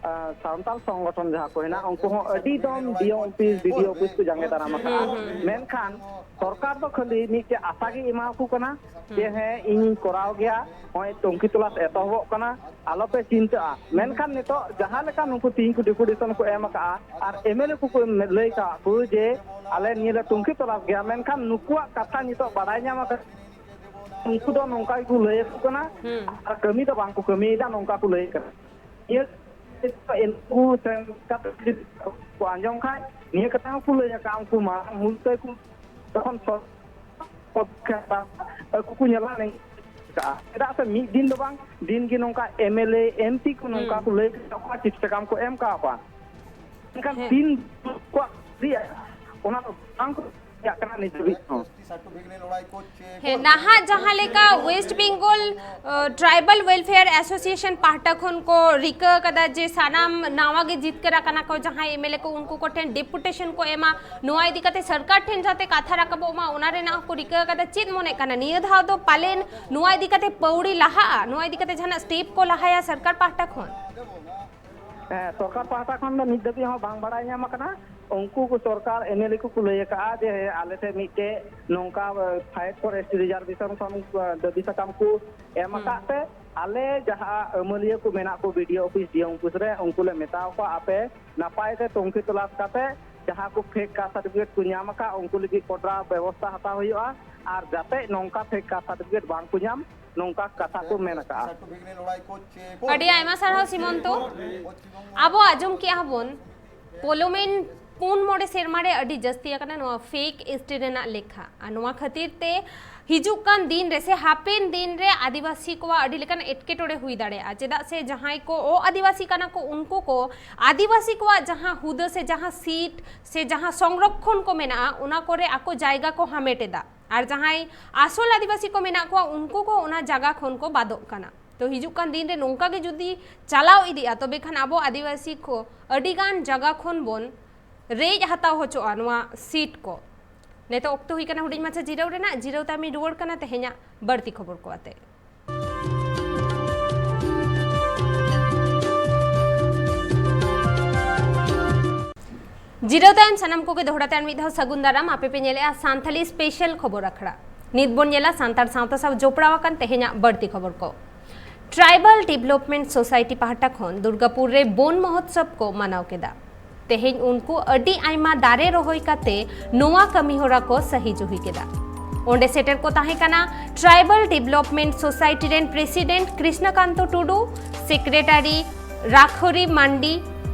ᱟᱸ, ᱥᱟᱱᱛᱟᱲ ᱥᱚᱝᱜᱚᱴᱷᱚᱱ ᱡᱟᱦᱟᱸ ᱠᱚ ᱦᱮᱱᱟᱜ, ᱩᱱᱠᱩ ᱦᱚᱸ ᱟᱹᱰᱤ ᱫᱚᱢ ᱰᱤ ᱮᱢ ᱚᱯᱷᱤᱥ, ᱵᱤ ᱰᱤ ᱚ ᱚᱯᱷᱤᱥ ᱠᱚ ᱡᱟᱸᱜᱮ ᱫᱟᱨᱟᱢ ᱟᱠᱟᱫᱼᱟ᱾ ᱦᱩᱸ, ᱦᱩᱸ᱾ ᱢᱮᱱᱠᱷᱟᱱ ᱥᱚᱨᱠᱟᱨ ᱫᱚ ᱠᱷᱟᱹᱞᱤ ᱢᱤᱫᱴᱮᱡ ᱟᱥᱟ ᱜᱮ ᱮᱢᱟ ᱠᱚ ᱠᱟᱱᱟ ᱡᱮ, ᱦᱩᱸ᱾ ᱦᱮᱸ, ᱤᱧᱤᱧ ᱠᱚᱨᱟᱣ ᱜᱮᱭᱟ, ᱱᱚᱜᱼᱚᱭ ᱛᱩᱝᱠᱷᱤ ᱛᱚᱞᱟᱥ ᱮᱛᱚᱦᱚᱵᱚᱜ ᱠᱟᱱᱟ, ᱟᱞᱚᱯᱮ ᱪᱤᱱᱛᱟᱹᱜᱼᱟ᱾ ᱢᱮᱱᱠᱷᱟᱱ ᱱᱤᱛᱚᱜ ᱡᱟᱦᱟᱸ ᱞᱮᱠᱟ ᱱᱩᱠᱩ ᱛᱤᱦᱤᱧ ᱠᱚ ᱰᱮᱯᱩᱴᱮᱥᱚᱱ ᱠᱚ ᱮᱢ ᱟᱠᱟᱫᱼᱟ ᱟᱨ ᱮᱢ ᱮᱞ ᱮ ᱠᱚᱠᱚ ᱞᱟᱹᱭ ᱟᱠᱟᱫ ᱠᱚ ᱡᱮ, ᱟᱞᱮ ᱱᱤᱭᱟᱹ ᱞᱮ ᱛᱩᱝᱠᱷᱤ ᱛᱚᱞᱟᱥ ᱜᱮᱭᱟ, ᱢᱮᱱᱠᱷᱟᱱ ᱱᱩᱠᱩᱣᱟᱜ ᱠᱟᱛᱷᱟ ᱱᱤᱛᱚᱜ ᱵᱟᱰᱟᱭ ᱧᱟᱢ ᱟᱠᱟᱱᱟ, ᱩᱱᱠᱩ ᱫᱚ ᱱᱚᱝᱠᱟ ᱜᱮᱠᱚ ᱞᱟᱹᱭ ᱟᱠᱚ ᱠᱟᱱᱟ ᱦᱩᱸ᱾ ᱟᱨ ᱠᱟᱹᱢᱤ ᱫᱚ ᱵᱟᱝ ᱠᱚ ᱠᱟᱹᱢᱤᱭᱮᱫᱟ, ᱱᱚᱝᱠᱟ ᱠᱚ ᱞᱟᱹᱭᱮᱫ ᱠᱟᱱᱟ᱾ ᱱᱤᱭᱟᱹ ᱩᱱᱠᱩ ᱥᱮᱱ ᱠᱟᱛᱮ ᱡᱩᱫᱤ ᱠᱚ ᱟᱸᱡᱚᱢ ᱠᱷᱟᱡ, ᱱᱤᱭᱟᱹ ᱠᱟᱛᱷᱟ ᱦᱚᱸᱠᱚ ᱞᱟᱹᱭ ᱟᱠᱟᱫ, ᱩᱱᱠᱩ ᱢᱟᱨᱟᱝ ᱢᱩᱞ ᱛᱮᱠᱚ ᱛᱚᱠᱷᱚᱱ ᱥᱚᱨ-, ᱯᱚᱫᱠᱷᱮᱯ ᱟᱠᱚ ᱠᱚ ᱧᱮᱞᱟ ᱱᱤᱝᱠᱟ᱾ ᱪᱮᱫᱟᱜ ᱥᱮ ᱢᱤᱫ ᱫᱤᱱ ᱫᱚ ᱵᱟᱝ, ᱫᱤᱱ ᱜᱮ ᱱᱚᱝᱠᱟ M L A, M P ᱠᱚ ᱱᱚᱝᱠᱟ ᱦᱩᱸ᱾ ᱠᱚ ᱞᱟᱹᱭ ᱠᱟᱜ ᱠᱚᱣᱟ, ᱪᱤᱴᱷᱤ ᱥᱟᱠᱟᱢ ᱠᱚ ᱮᱢ ᱠᱟᱜ ᱠᱚᱣᱟ᱾ ᱢᱮᱱᱠᱷᱟᱱ ᱦᱮᱸ᱾ ᱛᱤᱱ ᱠᱚᱣᱟᱜ ᱥᱟᱹᱨᱤᱭᱟ, ᱚᱱᱟ ᱫᱚ ᱵᱟᱝ ᱠᱚ ᱪᱟᱜ ᱠᱟᱱᱟ ᱱᱤᱛ ᱫᱷᱟᱹᱵᱤᱡ ᱦᱚᱸ᱾ ᱦᱮᱸ, ᱱᱟᱦᱟᱜ ᱡᱟᱦᱟᱸ ᱞᱮᱠᱟ West Bengal, ᱟᱸ, Tribal Welfare Association ᱯᱟᱦᱴᱟ ᱠᱷᱚᱱ ᱠᱚ ᱨᱤᱠᱟᱹ ᱟᱠᱟᱫᱟ ᱡᱮ ᱥᱟᱱᱟᱢ ᱱᱟᱣᱟ ᱜᱮ ᱡᱤᱛᱠᱟᱹᱨ ᱟᱠᱟᱱᱟ ᱠᱚ ᱡᱟᱦᱟᱸᱭ ᱮᱢ ᱮᱞ ᱮ ᱠᱚ, ᱩᱱᱠᱩ ᱠᱚᱴᱷᱮᱱ ᱰᱮᱯᱩᱴᱮᱥᱚᱱ ᱠᱚ ᱮᱢᱟ, ᱱᱚᱣᱟ ᱤᱫᱤ ᱠᱟᱛᱮ ᱥᱚᱨᱠᱟᱨ ᱴᱷᱮᱱ ᱡᱟᱛᱮ ᱠᱟᱛᱷᱟ ᱨᱟᱠᱟᱵᱚᱜ ᱢᱟ, ᱚᱱᱟ ᱨᱮᱱᱟᱜ ᱦᱚᱸᱠᱚ ᱨᱤᱠᱟᱹ ᱟᱠᱟᱫᱟ᱾ ᱪᱮᱫ ᱢᱚᱱᱮᱜ ᱠᱟᱱᱟ, ᱱᱤᱭᱟᱹ ᱫᱷᱟᱣ ᱫᱚ ᱯᱟᱞᱮᱱ ᱱᱚᱣᱟ ᱤᱫᱤ ᱠᱟᱛᱮ ᱯᱟᱹᱣᱲᱤ ᱞᱟᱦᱟᱜᱼᱟ, ᱱᱚᱣᱟ ᱤᱫᱤ ᱠᱟᱛᱮ ᱡᱟᱦᱟᱱᱟᱜ ᱥᱴᱮᱯ ᱠᱚ ᱞᱟᱦᱟᱭᱟ ᱥᱚᱨᱠᱟᱨ ᱯᱟᱦᱴᱟ ᱠᱷᱚᱱ? ᱦᱮᱸ, ᱥᱚᱨᱠᱟᱨ ᱯᱟᱦᱴᱟ ᱠᱷᱚᱱ ᱫᱚ ᱱᱤᱛ ᱫᱷᱟᱹᱵᱤᱡ ᱦᱚᱸ ᱵᱟᱝ ᱵᱟᱲᱟᱭ ᱧᱟᱢ ᱟᱠᱟᱱᱟ᱾ ᱩᱱᱠᱩ ᱠᱚ ᱥᱚᱨᱠᱟᱨ ᱮᱢ ᱮᱞ ᱮ ᱠᱚᱠᱚ ᱞᱟᱹᱭ ᱟᱠᱟᱫᱼᱟ ᱡᱮ, ᱦᱮᱸ, ᱟᱞᱮ ᱴᱷᱮᱱ ᱢᱤᱫᱴᱮᱡ ᱱᱚᱝᱠᱟ, ᱮ, Fight for S T Reservation ᱠᱷᱚᱱ, ᱮ, ᱫᱟᱹᱵᱤ ᱥᱟᱠᱟᱢ ᱠᱚ ᱮᱢ ᱦᱩᱸ᱾ ᱟᱠᱟᱫ ᱛᱮ, ᱟᱞᱮ ᱡᱟᱦᱟᱸ ᱟᱹᱢᱟᱹᱞᱤᱭᱟᱹ ᱠᱚ ᱢᱮᱱᱟᱜ ᱠᱚ ᱵᱤ ᱰᱤ ᱚ ᱚᱯᱷᱤᱥ, ᱰᱤ ᱮᱢ ᱚᱯᱷᱤᱥ ᱨᱮ, ᱩᱱᱠᱩ ᱞᱮ ᱢᱮᱛᱟᱣ ᱠᱚᱣᱟ, ᱟᱯᱮ ᱱᱟᱯᱟᱭ ᱛᱮ ᱛᱩᱝᱠᱷᱤ ᱛᱚᱞᱟᱥ ᱠᱟᱛᱮ ᱡᱟᱦᱟᱸ ᱠᱚ ᱯᱷᱮᱠ ᱠᱟᱥᱴ ᱥᱟᱨᱴᱤᱯᱷᱤᱠᱮᱴ ᱠᱚ ᱧᱟᱢ ᱟᱠᱟᱫ, ᱩᱱᱠᱩ ᱞᱟᱹᱜᱤᱫ ᱠᱚᱰᱨᱟ ᱵᱮᱵᱚᱥᱛᱷᱟ ᱦᱟᱛᱟᱣ ᱦᱩᱭᱩᱜᱼᱟ᱾ ᱟᱨ ᱡᱟᱛᱮ ᱱᱚᱝᱠᱟ ᱯᱷᱮᱠ ᱠᱟᱥᱴ ᱥᱟᱨᱴᱤᱯᱷᱤᱠᱮᱴ ᱵᱟᱝ ᱠᱚ ᱧᱟᱢ, ᱱᱚᱝᱠᱟ ᱠᱟᱛᱷᱟ ᱠᱚ ᱢᱮᱱ ᱟᱠᱟᱫᱼᱟ᱾ ᱟᱹᱰᱤ ᱟᱭᱢᱟ ᱥᱟᱨᱦᱟᱣ ᱥᱤᱢᱚᱱᱛᱚ᱾ ᱟᱵᱚ ᱟᱸᱡᱚᱢ ᱠᱮᱜᱼᱟ ᱵᱚᱱ, ᱯᱚᱞᱚᱢᱮᱱ ᱯᱩᱱ ᱢᱚᱬᱮ ᱥᱮᱨᱢᱟ ᱨᱮ ᱟᱹᱰᱤ ᱡᱟᱹᱥᱛᱤ ᱟᱠᱟᱱᱟ ᱱᱚᱣᱟ ᱯᱷᱮᱠ ᱮᱥ ᱴᱤ ᱨᱮᱱᱟᱜ ᱞᱮᱠᱷᱟ᱾ ᱟᱨ ᱱᱚᱣᱟ ᱠᱷᱟᱹᱛᱤᱨ ᱛᱮ ᱦᱤᱡᱩᱜ ᱠᱟᱱ ᱫᱤᱱ ᱨᱮ ᱥᱮ ᱦᱟᱯᱮᱱ ᱫᱤᱱ ᱨᱮ ᱟᱹᱫᱤᱵᱟᱹᱥᱤ ᱠᱚᱣᱟᱜ ᱟᱹᱰᱤ ᱞᱮᱠᱟᱱ ᱮᱴᱠᱮᱴᱚᱬᱮ ᱦᱩᱭ ᱫᱟᱲᱮᱭᱟᱜᱼᱟ᱾ ᱪᱮᱫᱟᱜ ᱥᱮ ᱡᱟᱦᱟᱸᱭ ᱠᱚ ᱚ ᱟᱹᱫᱤᱵᱟᱹᱥᱤ ᱠᱟᱱᱟ ᱠᱚ, ᱩᱱᱠᱩ ᱠᱚ ᱟᱹᱫᱤᱵᱟᱹᱥᱤ ᱠᱚᱣᱟᱜ ᱡᱟᱦᱟᱸ ᱦᱩᱫᱟᱹ ᱥᱮ ᱡᱟᱦᱟᱸ ᱥᱤᱴ ᱥᱮ ᱡᱟᱦᱟᱸ ᱥᱚᱝᱨᱚᱠᱠᱷᱚᱱ ᱠᱚ ᱢᱮᱱᱟᱜᱼᱟ, ᱚᱱᱟ ᱠᱚᱨᱮ ᱟᱠᱚ ᱡᱟᱭᱜᱟ ᱠᱚ ᱦᱟᱢᱮᱴ ᱮᱫᱟ᱾ ᱟᱨ ᱡᱟᱦᱟᱸᱭ ᱟᱥᱚᱞ ᱟᱹᱫᱤᱵᱟᱹᱥᱤ ᱠᱚ ᱢᱮᱱᱟᱜ ᱠᱚᱣᱟ, ᱩᱱᱠᱩ ᱠᱚ ᱚᱱᱟ ᱡᱟᱭᱜᱟ ᱠᱷᱚᱱ ᱠᱚ ᱵᱟᱫᱚᱜ ᱠᱟᱱᱟ᱾ ᱛᱚ ᱦᱤᱡᱩᱜ ᱠᱟᱱ ᱫᱤᱱ ᱨᱮ ᱱᱚᱝᱠᱟ ᱜᱮ ᱡᱩᱫᱤ ᱪᱟᱞᱟᱣ ᱤᱫᱤᱜᱼᱟ, ᱛᱚᱵᱮ ᱠᱷᱟᱱ ᱟᱵᱚ ᱟᱹᱫᱤᱵᱟᱹᱥᱤ ᱠᱚ ᱟᱹᱰᱤ ᱜᱟᱱ ᱡᱟᱭᱜᱟ ᱠᱷᱚᱱ ᱵᱚᱱ ᱨᱮᱡ ᱦᱟᱛᱟᱣ ᱦᱚᱪᱚᱜᱼᱟ ᱱᱚᱣᱟ ᱥᱤᱴ ᱠᱚ᱾ ᱱᱤᱛᱚᱜ ᱚᱠᱛᱚ ᱦᱩᱭ ᱠᱟᱱᱟ ᱦᱩᱰᱤᱧ ᱢᱟᱪᱷᱟ ᱡᱤᱨᱟᱹᱣ ᱨᱮᱱᱟᱜ᱾ ᱡᱤᱨᱟᱹᱣ ᱛᱟᱭᱚᱢᱤᱧ ᱨᱩᱣᱟᱹᱲ ᱠᱟᱱᱟ ᱛᱮᱦᱮᱧᱟᱜ ᱵᱟᱹᱲᱛᱤ ᱠᱷᱚᱵᱚᱨ ᱠᱚ ᱟᱛᱮ᱾ ᱡᱤᱨᱟᱹᱣ ᱛᱟᱭᱚᱢ ᱥᱟᱱᱟᱢ ᱠᱚᱜᱮ ᱫᱚᱦᱲᱟ ᱛᱮ ᱟᱨ ᱢᱤᱫ ᱫᱷᱟᱣ ᱥᱟᱹᱜᱩᱱ ᱫᱟᱨᱟᱢ᱾ ᱟᱯᱮ ᱯᱮ ᱧᱮᱞᱮᱜᱼᱟ ᱥᱟᱱᱛᱷᱟᱞᱤ ᱥᱯᱮᱥᱟᱞ ᱠᱷᱚᱵᱚᱨ ᱟᱠᱷᱲᱟ᱾ ᱱᱤᱛ ᱵᱚᱱ ᱧᱮᱞᱟ ᱥᱟᱱᱛᱟᱲ ᱥᱟᱶᱛᱟ ᱥᱟᱶ ᱡᱚᱯᱲᱟᱣ ᱟᱠᱟᱱ ᱛᱮᱦᱮᱧᱟᱜ ᱵᱟᱹᱲᱛᱤ ᱠᱷᱚᱵᱚᱨ ᱠᱚ᱾ ᱴᱨᱟᱭᱵᱟᱞ ᱰᱮᱵᱷᱞᱚᱯᱢᱮᱱᱴ ᱥᱳᱥᱟᱭᱴᱤ ᱯᱟᱦᱴᱟ ᱠᱷᱚᱱ ᱫᱩᱨᱜᱟᱯᱩᱨ ᱨᱮ ᱵᱚᱱ ᱢᱚᱦᱳᱛᱥᱚᱵ ᱠᱚ ᱢᱟᱱᱟᱣ ᱠᱮᱫᱟ᱾ ᱛᱮᱦᱮᱧ ᱩᱱᱠᱩ ᱟᱹᱰᱤ ᱟᱭᱢᱟ ᱫᱟᱨᱮ ᱨᱚᱦᱚᱭ ᱠᱟᱛᱮ ᱱᱚᱣᱟ ᱠᱟᱹᱢᱤ ᱦᱚᱨᱟ ᱠᱚ ᱥᱟᱹᱦᱤ ᱡᱩᱦᱤ ᱠᱮᱫᱟ᱾ ᱚᱸᱰᱮ ᱥᱮᱴᱮᱨ ᱠᱚ ᱛᱟᱦᱮᱸ ᱠᱟᱱᱟ ᱴᱨᱟᱭᱵᱟᱞ ᱰᱮᱵᱷᱞᱚᱯᱢᱮᱱᱴ ᱥᱳᱥᱟᱭᱴᱤ ᱨᱮᱱ ᱯᱨᱮᱥᱤᱰᱮᱱᱴ ᱠᱨᱤᱥᱱᱚᱠᱟᱱᱛᱚ ᱴᱩᱰᱩ, ᱥᱮᱠᱨᱮᱴᱟᱨᱤ ᱨᱟᱠᱷᱚᱨᱤ ᱢᱟᱱᱰᱤ,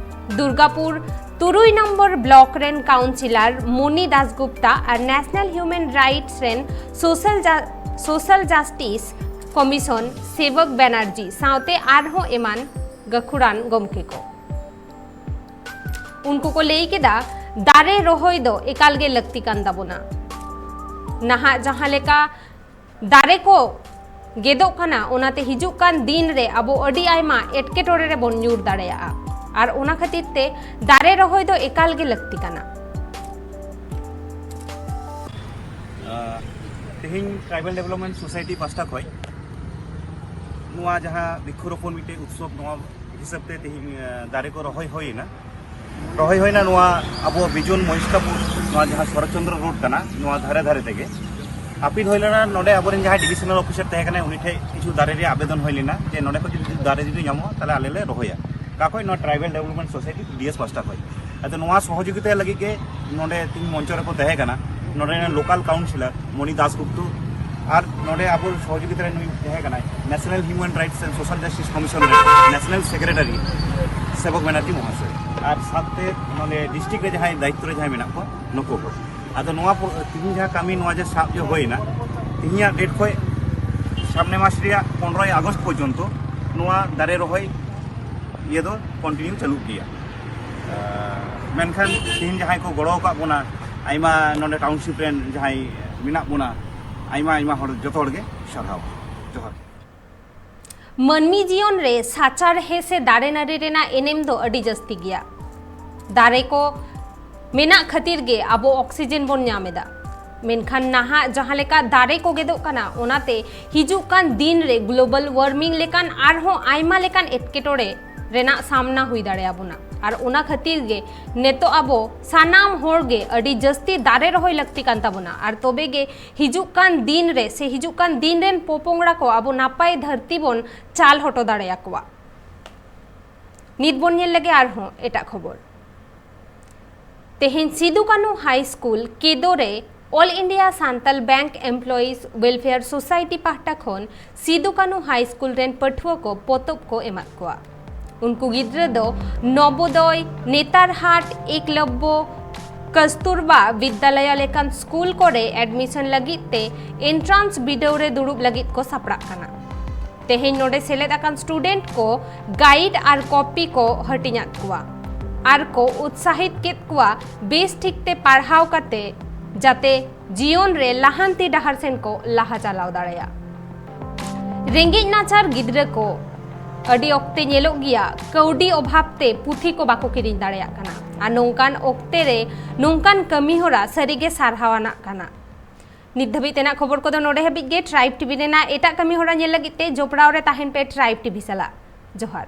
ᱫᱩᱨᱜᱟᱯᱩᱨ ᱛᱩᱨᱩᱭ ᱱᱚᱢᱵᱚᱨ ᱵᱞᱚᱠ ᱨᱮᱱ ᱠᱟᱣᱩᱱᱥᱤᱞᱟᱨ ᱢᱚᱱᱤ ᱫᱟᱥᱜᱩᱯᱛᱟ ᱟᱨ ᱱᱮᱥᱱᱟᱞ ᱦᱤᱭᱩᱢᱮᱱ ᱨᱟᱭᱤᱴᱥ ᱨᱮᱱ ᱥᱳᱥᱟᱞ ᱡᱟ-, ᱥᱳᱥᱟᱞ ᱡᱟᱥᱴᱤᱥ ᱠᱚᱢᱤᱥᱚᱱ ᱥᱮᱵᱚᱠ ᱵᱮᱱᱟᱨᱡᱤ ᱥᱟᱶᱛᱮ ᱟᱨᱦᱚᱸ ᱮᱢᱟᱱ ᱜᱟᱹᱠᱷᱩᱲᱟᱱ ᱜᱚᱢᱠᱮ ᱠᱚ᱾ ᱩᱱᱠᱩ ᱠᱚ ᱞᱟᱹᱭ ᱠᱮᱫᱟ, ᱫᱟᱨᱮ ᱨᱚᱦᱚᱭ ᱫᱚ ᱮᱠᱟᱞ ᱜᱮ ᱞᱟᱹᱠᱛᱤ ᱠᱟᱱ ᱛᱟᱵᱚᱱᱟ᱾ ᱱᱟᱦᱟᱜ ᱡᱟᱦᱟᱸ ᱞᱮᱠᱟ ᱫᱟᱨᱮ ᱠᱚ ᱜᱮᱫᱚᱜ ᱠᱟᱱᱟ, ᱚᱱᱟᱛᱮ ᱦᱤᱡᱩᱜ ᱠᱟᱱ ᱫᱤᱱ ᱨᱮ ᱟᱵᱚ ᱟᱹᱰᱤ ᱟᱭᱢᱟ ᱮᱴᱠᱮᱴᱚᱬᱮ ᱨᱮᱵᱚᱱ ᱧᱩᱨ ᱫᱟᱲᱮᱭᱟᱜᱼᱟ᱾ ᱟᱨ ᱚᱱᱟ ᱠᱷᱟᱹᱛᱤᱨ ᱛᱮ ᱫᱟᱨᱮ ᱨᱚᱦᱚᱭ ᱫᱚ ᱮᱠᱟᱞ ᱜᱮ ᱞᱟᱹᱠᱛᱤ ᱠᱟᱱᱟ᱾ ᱟᱸ, ᱛᱮᱦᱮᱧ ᱴᱨᱟᱭᱵᱟᱞ ᱰᱮᱵᱷᱞᱚᱯᱢᱮᱱᱴ ᱥᱳᱥᱟᱭᱴᱤ ᱯᱟᱥᱴᱟ ᱠᱷᱚᱱ ᱱᱚᱣᱟ ᱡᱟᱦᱟᱸ ᱵᱨᱤᱠᱠᱷᱚᱨᱳᱯᱚᱱ ᱢᱤᱫᱴᱮᱡ ᱩᱛᱥᱚᱵ, ᱱᱚᱣᱟ ᱦᱤᱥᱟᱹᱵ ᱛᱮ ᱛᱮᱦᱮᱧ, ᱟᱸ, ᱫᱟᱨᱮ ᱠᱚ ᱨᱚᱦᱚᱭ ᱦᱩᱭᱮᱱᱟ᱾ ᱨᱚᱦᱚᱭ ᱦᱩᱭᱱᱟ ᱱᱚᱣᱟ ᱟᱵᱚ ᱵᱤᱡᱚᱱ ᱢᱚᱦᱤᱥᱴᱟᱯᱩᱨ, ᱱᱚᱣᱟ ᱡᱟᱦᱟᱸ ᱥᱚᱨᱚᱛ ᱪᱚᱱᱫᱨᱚ ᱨᱳᱰ ᱠᱟᱱᱟ, ᱱᱚᱣᱟ ᱫᱷᱟᱨᱮ ᱫᱷᱟᱨᱮ ᱛᱮᱜᱮ᱾ ᱟᱹᱯᱤᱞ ᱦᱩᱭ ᱞᱮᱱᱟ, ᱱᱚᱰᱮ ᱟᱵᱚᱨᱮᱱ ᱡᱟᱦᱟᱸᱭ ᱰᱤᱵᱷᱤᱡᱚᱱᱟᱞ ᱚᱯᱷᱤᱥᱟᱨ ᱛᱟᱦᱮᱸ ᱠᱟᱱᱟᱭ, ᱩᱱᱤ ᱴᱷᱮᱡ ᱠᱤᱪᱷᱩ ᱫᱟᱨᱮ ᱨᱮᱭᱟᱜ ᱟᱵᱮᱫᱚᱱ ᱦᱩᱭ ᱞᱮᱱᱟ ᱡᱮ ᱱᱚᱰᱮ ᱠᱷᱚᱡ ᱡᱩᱫᱤ ᱫᱟᱨᱮ ᱡᱩᱫᱤ ᱧᱟᱢᱚᱜᱼᱟ, ᱛᱟᱦᱞᱮ ᱟᱞᱮ ᱞᱮ ᱨᱚᱦᱚᱭᱟ᱾ ᱚᱠᱟ ᱠᱷᱚᱡ? ᱱᱚᱣᱟ ᱴᱨᱟᱭᱵᱟᱞ ᱰᱮᱵᱷᱞᱚᱯᱢᱮᱱᱴ ᱥᱳᱥᱟᱭᱴᱤ, ᱴᱤᱰᱤᱮᱥ, ᱯᱟᱥᱴᱟ ᱠᱷᱚᱡ᱾ ᱟᱫᱚ ᱱᱚᱣᱟ ᱥᱚᱦᱚᱡᱳᱜᱤᱛᱟ ᱞᱟᱹᱜᱤᱫ ᱜᱮ ᱱᱚᱰᱮ ᱛᱤᱦᱤᱧ ᱢᱚᱧᱪᱚ ᱨᱮᱠᱚ ᱛᱟᱦᱮᱸ ᱠᱟᱱᱟ ᱱᱚᱰᱮ ᱨᱮᱱ ᱞᱳᱠᱟᱞ ᱠᱟᱣᱩᱱᱥᱤᱞᱟᱨ ᱢᱚᱱᱤ ᱫᱟᱥ ᱜᱩᱯᱛᱩ, ᱟᱨ ᱱᱚᱰᱮ ᱟᱵᱚ ᱥᱚᱦᱚᱡᱳᱜᱤᱛᱟ ᱨᱮ ᱱᱩᱭ ᱛᱟᱦᱮᱸ ᱠᱟᱱᱟᱭ national human rights and social justice commission ᱨᱮᱱ ᱱᱮᱥᱱᱟᱞ ᱥᱮᱠᱨᱮᱴᱟᱨᱤ ᱥᱮᱵᱚᱠ ᱵᱮᱱᱟᱨᱡᱤ ᱢᱚᱦᱟᱥᱚᱭ, ᱟᱨ ᱥᱟᱶᱛᱮ ᱱᱚᱰᱮ ᱰᱤᱥᱴᱨᱤᱠᱴ ᱨᱮ ᱡᱟᱦᱟᱸᱭ ᱫᱟᱭᱤᱛᱛᱚ ᱨᱮ ᱡᱟᱦᱟᱸᱭ ᱢᱮᱱᱟᱜ ᱠᱚᱣᱟ, ᱱᱩᱠᱩ ᱠᱚ᱾ ᱟᱫᱚ ᱱᱚᱣᱟ ᱯᱚ-, ᱛᱤᱦᱤᱧ ᱡᱟᱦᱟᱸ ᱠᱟᱹᱢᱤ, ᱱᱚᱣᱟ ᱡᱮ ᱥᱟᱵ ᱡᱮ ᱦᱩᱭᱱᱟ, ᱛᱤᱦᱤᱧᱟᱜ ᱰᱮᱴ ᱠᱷᱚᱡ ᱥᱟᱢᱱᱮ ᱢᱟᱥ ᱨᱮᱭᱟᱜ ᱯᱚᱱᱨᱚᱭ ᱟᱜᱚᱥᱴ ᱯᱚᱨᱡᱚᱱᱛᱚ ᱱᱚᱣᱟ ᱫᱟᱨᱮ ᱨᱚᱦᱚᱭ ᱤᱭᱟᱹ ᱫᱚ ᱠᱚᱱᱴᱤᱱᱤᱭᱩ ᱪᱟᱹᱞᱩᱜ ᱜᱮᱭᱟ᱾ ᱟᱨ ᱢᱮᱱᱠᱷᱟᱱ ᱛᱤᱦᱤᱧ ᱡᱟᱦᱟᱸᱭ ᱠᱚ ᱜᱚᱲᱚ ᱟᱠᱟᱫ ᱵᱚᱱᱟ, ᱟᱭᱢᱟ ᱱᱚᱰᱮ ᱴᱟᱣᱩᱱᱥᱤᱯ ᱨᱮᱱ ᱡᱟᱦᱟᱸᱭ ᱢᱮᱱᱟᱜ ᱵᱚᱱᱟ ᱟᱭᱢᱟ ᱟᱭᱢᱟ ᱦᱚᱲ, ᱡᱚᱛᱚ ᱦᱚᱲ ᱜᱮ ᱥᱟᱨᱦᱟᱣ᱾ ᱡᱚᱦᱟᱨ᱾ ᱢᱟᱹᱱᱢᱤ ᱡᱤᱭᱚᱱ ᱨᱮ ᱥᱟᱪᱟᱨᱦᱮ ᱥᱮ ᱫᱟᱨᱮ ᱱᱟᱹᱲᱤ ᱨᱮᱱᱟᱜ ᱮᱱᱮᱢ ᱫᱚ ᱟᱹᱰᱤ ᱡᱟᱹᱥᱛᱤ ᱜᱮᱭᱟ᱾ ᱫᱟᱨᱮ ᱠᱚ ᱢᱮᱱᱟᱜ ᱠᱷᱟᱹᱛᱤᱨ ᱜᱮ ᱟᱵᱚ ᱚᱠᱥᱤᱡᱮᱱ ᱵᱚᱱ ᱧᱟᱢ ᱮᱫᱟ᱾ ᱢᱮᱱᱠᱷᱟᱱ ᱱᱟᱦᱟᱜ ᱡᱟᱦᱟᱸ ᱞᱮᱠᱟ ᱫᱟᱨᱮ ᱠᱚ ᱜᱮᱫᱚᱜ ᱠᱟᱱᱟ, ᱚᱱᱟᱛᱮ ᱦᱤᱡᱩᱜ ᱠᱟᱱ ᱫᱤᱱ ᱨᱮ global warming ᱞᱮᱠᱟᱱ ᱟᱨᱦᱚᱸ ᱟᱭᱢᱟ ᱞᱮᱠᱟᱱ ᱮᱴᱠᱮᱴᱚᱬᱮ ᱨᱮᱱᱟᱜ ᱥᱟᱢᱱᱟ ᱦᱩᱭ ᱫᱟᱲᱮᱭᱟᱵᱚᱱᱟ᱾ ᱟᱨ ᱚᱱᱟ ᱠᱷᱟᱹᱛᱤᱨ ᱜᱮ ᱱᱤᱛᱚᱜ ᱟᱵᱚ ᱥᱟᱱᱟᱢ ᱦᱚᱲ ᱜᱮ ᱟᱹᱰᱤ ᱡᱟᱹᱥᱛᱤ ᱫᱟᱨᱮ ᱨᱚᱦᱚᱭ ᱞᱟᱹᱠᱛᱤ ᱠᱟᱱ ᱛᱟᱵᱚᱱᱟ᱾ ᱟᱨ ᱛᱚᱵᱮ ᱜᱮ ᱦᱤᱡᱩᱜ ᱠᱟᱱ ᱫᱤᱱ ᱨᱮ ᱥᱮ ᱦᱤᱡᱩᱜ ᱠᱟᱱ ᱫᱤᱱ ᱨᱮᱱ ᱯᱚᱯᱚᱝᱲᱟ ᱠᱚ ᱟᱵᱚ ᱱᱟᱯᱟᱭ ᱫᱷᱟᱹᱨᱛᱤ ᱵᱚᱱ ᱪᱟᱞ ᱦᱚᱴᱚ ᱫᱟᱲᱮᱭᱟᱠᱚᱣᱟ᱾ ᱱᱤᱛ ᱵᱚᱱ ᱧᱮᱞ ᱞᱮᱜᱮ ᱟᱨᱦᱚᱸ ᱮᱴᱟᱜ ᱠᱷᱚᱵᱚᱨ᱾ ᱛᱮᱦᱮᱧ ᱥᱤᱫᱩ ᱠᱟᱹᱱᱦᱩ ᱦᱟᱭ ᱥᱠᱩᱞ ᱠᱮᱫᱳ ᱨᱮ All India Santal Bank Employees Welfare Society ᱯᱟᱦᱴᱟ ᱠᱷᱚᱱ ᱥᱤᱫᱩ ᱠᱟᱹᱱᱦᱩ ᱦᱟᱭ ᱥᱠᱩᱞ ᱨᱮᱱ ᱯᱟᱹᱴᱷᱩᱣᱟᱹ ᱠᱚ ᱯᱚᱛᱚᱵ ᱠᱚ ᱮᱢᱟᱫ ᱠᱚᱣᱟ᱾ ᱩᱱᱠᱩ ᱜᱤᱫᱽᱨᱟᱹ ᱫᱚ ᱱᱚᱵᱳᱫᱚᱭ, ᱱᱮᱛᱟᱨᱦᱟᱴ, ᱮᱠᱞᱚᱵᱽᱵᱚ, ᱠᱟᱥᱛᱩᱨᱵᱟ ᱵᱤᱫᱽᱫᱟᱞᱚᱭᱟ ᱞᱮᱠᱟᱱ ᱥᱠᱩᱞ ᱠᱚᱨᱮ ᱮᱰᱢᱤᱥᱚᱱ ᱞᱟᱹᱜᱤᱫ ᱛᱮ ᱮᱱᱴᱨᱟᱱᱥ ᱵᱤᱰᱟᱹᱣ ᱨᱮ ᱫᱩᱲᱩᱵ ᱞᱟᱹᱜᱤᱫ ᱠᱚ ᱥᱟᱯᱲᱟᱜ ᱠᱟᱱᱟ᱾ ᱛᱮᱦᱮᱧ ᱱᱚᱰᱮ ᱥᱮᱞᱮᱫ ᱟᱠᱟᱱ ᱥᱴᱩᱰᱮᱱᱴ ᱠᱚ ᱜᱟᱭᱤᱰ ᱟᱨ ᱠᱚᱯᱤ ᱠᱚ ᱦᱟᱹᱴᱤᱧᱟᱫ ᱠᱚᱣᱟ ᱟᱨ ᱠᱚ ᱩᱛᱥᱟᱦᱤᱛ ᱠᱮᱫ ᱠᱚᱣᱟ ᱵᱮᱥ ᱴᱷᱤᱠ ᱛᱮ ᱯᱟᱲᱦᱟᱣ ᱠᱟᱛᱮ ᱡᱟᱛᱮ ᱡᱤᱭᱚᱱ ᱨᱮ ᱞᱟᱦᱟᱱᱛᱤ ᱰᱟᱦᱟᱨ ᱥᱮᱱ ᱠᱚ ᱞᱟᱦᱟ ᱪᱟᱞᱟᱣ ᱫᱟᱲᱮᱭᱟᱜ᱾ ᱨᱮᱸᱜᱮᱡ ᱱᱟᱪᱟᱨ ᱜᱤᱫᱽᱨᱟᱹ ᱠᱚ ᱟᱹᱰᱤ ᱚᱠᱛᱮ ᱧᱮᱞᱚᱜ ᱜᱮᱭᱟ, ᱠᱟᱹᱣᱰᱤ ᱚᱵᱷᱟᱵ ᱛᱮ ᱯᱩᱛᱷᱤ ᱠᱚ ᱵᱟᱠᱚ ᱠᱤᱨᱤᱧ ᱫᱟᱲᱮᱭᱟᱜ ᱠᱟᱱᱟ᱾ ᱟᱨ ᱱᱚᱝᱠᱟᱱ ᱚᱠᱛᱮ ᱨᱮ ᱱᱚᱝᱠᱟᱱ ᱠᱟᱹᱢᱤ ᱦᱚᱨᱟ ᱥᱟᱹᱨᱤᱜᱮ ᱥᱟᱨᱦᱟᱣ ᱟᱱᱟᱜ ᱠᱟᱱᱟ᱾ ᱱᱤᱛ ᱫᱷᱟᱹᱵᱤᱡ ᱛᱮᱱᱟᱜ ᱠᱷᱚᱵᱚᱨ ᱠᱚᱫᱚ ᱱᱚᱰᱮ ᱦᱟᱹᱵᱤᱡ ᱜᱮ᱾ ᱴᱨᱟᱭᱤᱵᱽ ᱴᱤᱵᱷᱤ ᱨᱮᱱᱟᱜ ᱮᱴᱟᱜ ᱠᱟᱹᱢᱤ ᱦᱚᱨᱟ ᱧᱮᱞ ᱞᱟᱹᱜᱤᱫ ᱛᱮ ᱡᱚᱯᱲᱟᱣ ᱨᱮ ᱛᱟᱦᱮᱱ ᱯᱮ ᱴᱨᱟᱭᱤᱵᱽ ᱴᱤᱵᱷᱤ ᱥᱟᱞᱟᱜ᱾ ᱡᱚᱦᱟᱨ᱾